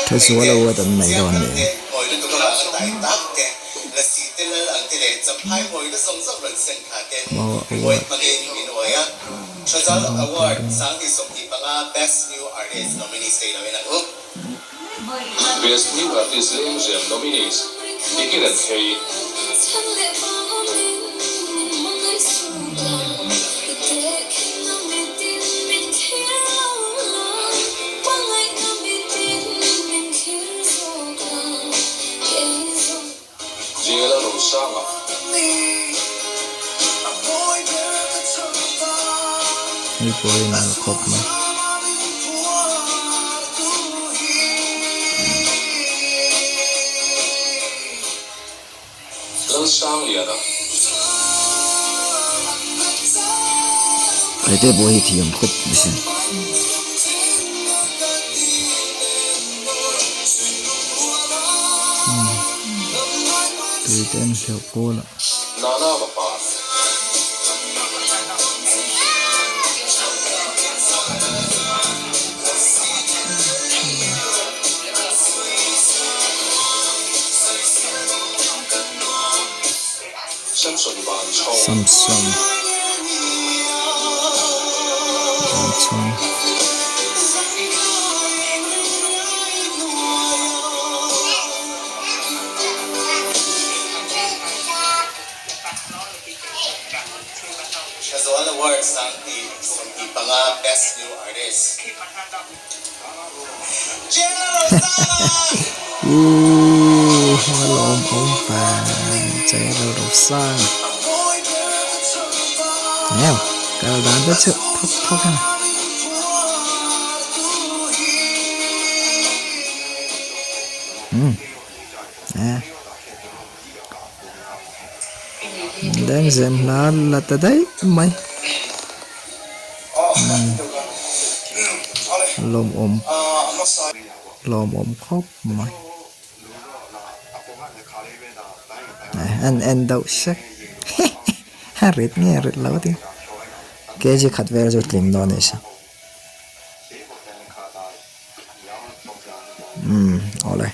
Thazual award an nei dawn ni. Maw award an dawn tur a ni. Hei pawh hi nalh khawp mai. Hete pawh hi thiam khawp mai sin. Tui te an hleuh kual a. Samsung Vanchhawng. Ooh a lawm awm fan che lo ro sang a neu kal dan te chu thawk thawk a umm eh lengzem hla la ta daih mai umm lawmawm lawmawm khawp mai an en deuh sek a rit nge a rit lo a tin kg khat vel chu tling dawn a ni sa umm awle.